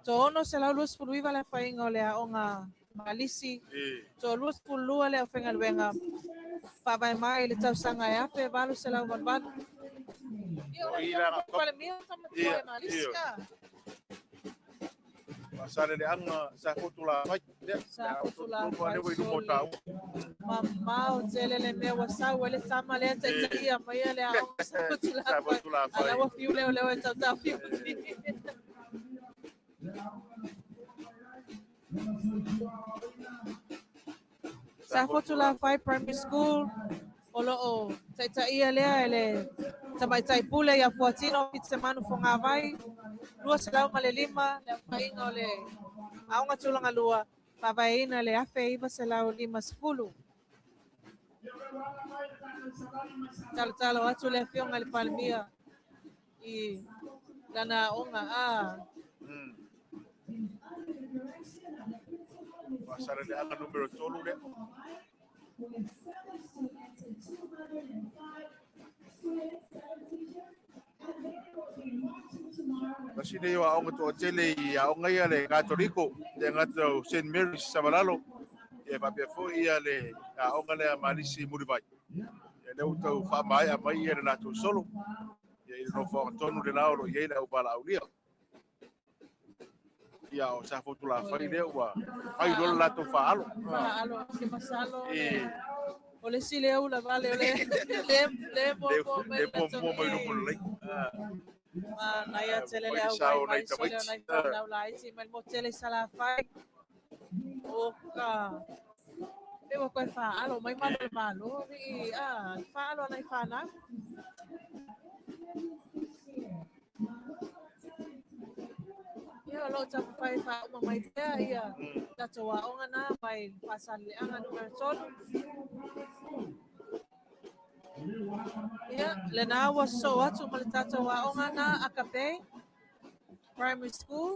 629 le afaina o le aoga Malisi, 122 le aufaigaluega faavae mai le tausaga e 1888. Ia, o le Palemia tamatua e Malisi a. Faasaleleaga sa fotulafai. Sa fotulafai sole. Mamao tele le mea ua sau ai le tama lea taitaia mai le aoga sa fotulafai. A ua fiu leo leo e tautafiu. Sa Fotulafai Primary School o loo taitaia lea e le tamaitai pule ia Fuatino Fitzemanu Fogavai, 205 le aofaiga o le aoga tulaga lua, faavaeina le 1950. Talotalo atu le afioga i le Palemia i lana aoga a. Faasaleleaga numero 3 lea. Tasi nei o aoga toatele i aoga ia le Katoliko, le gata o St. Mary's Savalalo, ia faapea foi ia le aoga lea Malisi Mulivai. Ia lea ua tau faamaea mai ia le latou solo, ia i le nofoaga tonu le la o lo o i ai le auvalaaulia. Ia o sa fotulafai lea ua fai loa le latou faalo. Faalo se masalo. O le isi lea ula vale o le le mo mo mai le mo mo mai lumo lelei. Ma nai a tele le au vai mai sole o nai whanau laiti mai mo tele Salafai. O ka pe ua koe faalo mai malo le malo i a faalo nai whanau. Ia o loo taumafai faauma mai pea ia tatou aoga na mai Faasaleleaga numera 3. Ia, lena ua sosoo atu ma le tatou aoga na Akape Primary School.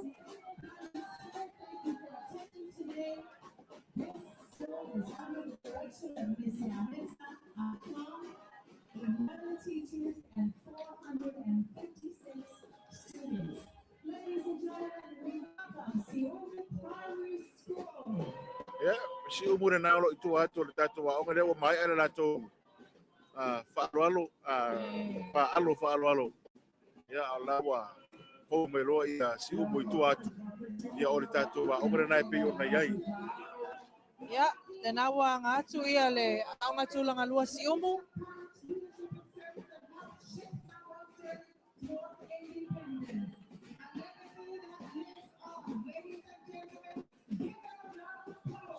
Ia, Siumu lena o lo o i tua atu o le tatou aoga lea ua maea le latou faaloalo, faalo faaloalo. Ia, o la ua fou mai loa ia Siumu i tua atu. Ia, o le tatou aoga lena e pei ona i ai. Ia, lena ua aga atu ia le aoga tulaga lua Siumu.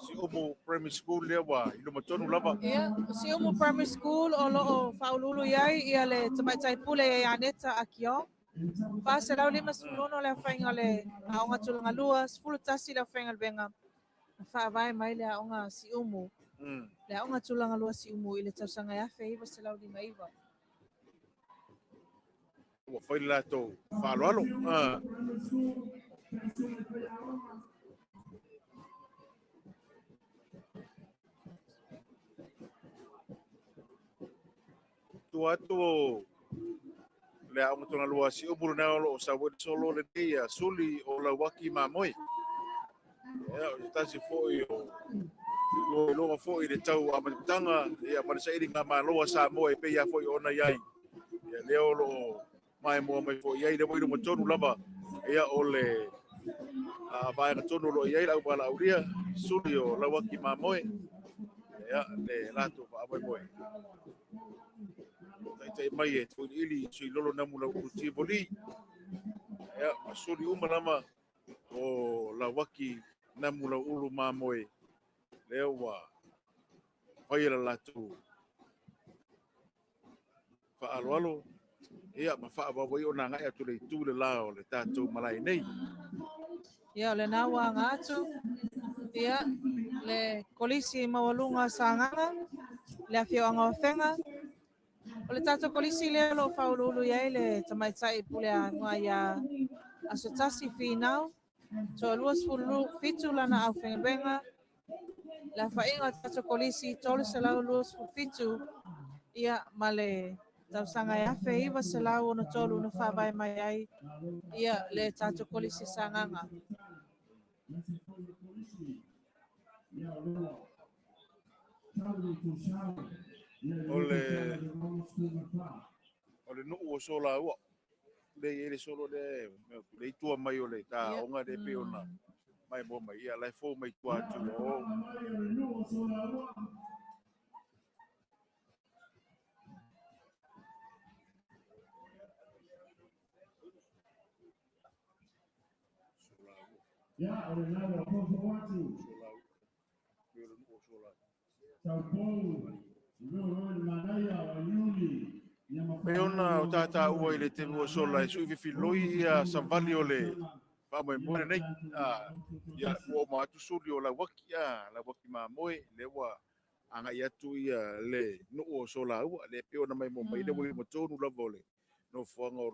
Siumu Primary School lea ua i luma tonu lava. Ia, Siumu Primary School o loo faauluulu i ai ia le tamaitai pule ia Aneta Akiong. 456 le aofaiga o le aoga tulaga lua, 11 le aufaigaluega na faavae mai le aoga Siumu. Le aoga tulaga lua Siumu i le tausaga e 1959. Ua fai le latou faaaloalo. Tua atu o le aoga tulaga lua Siumu lena o lo o sau ai le solo lenei ia Suli o Lauaki Mamoe. Ia, o se tasi foi o iloiloga foi i le tau amataga ia ma le sailiga malo a Samoa e pei lava foi ona i ai. Ia lea o lo o maimoa mai foi i ai, lea ua i luma tonu lava ia o le vaega tonu o lo o i ai le auvalaaulia Suli o Lauaki Mamoe. Ia, le latou faamoemoe. Taitai mai e Tuiliili Suilolo Namu Lau Tivoli. Ia, ma suli uma lava o Lauaki Namu Lau Ulu Mamoe. Lea ua fai le latou faaloalo ia ma faavavai ona agai atu le itu le la o le tatou malae nei. Ia, o lena ua aga atu ia le kolisi maualuga Sagaga, le afioaga o Afega. O le tatou kolisi lea o lo o faauluulu i ai le tamaitai pule aoga ia Asotasi Finau, toa 27 lana aufaigaluega. Le aofaiga o le tatou kolisi 327 ia ma le tausaga e 1963 na faavae mai ai ia le tatou kolisi Sagaga. O le nuu o Solaua le i ai le solo lea le i tua mai o le taoga le pei ona mai mo mai ia la e fou mai tua atu o. Ia, o le ua foufou atu. Solaua o le nuu o Solaua. Taupou, i le manaia o Iuli. Pei ona o tataua i le taimi ua sola e sui fefiloi ia savali o le faamoemoe lenei. Ia, ua uma atu suli o Lauaki, Lauaki mamoe, lea ua agai atu ia le nuu o Solaua, lea pei ona mai mo mai le ua i totonu lava o le nofoaga o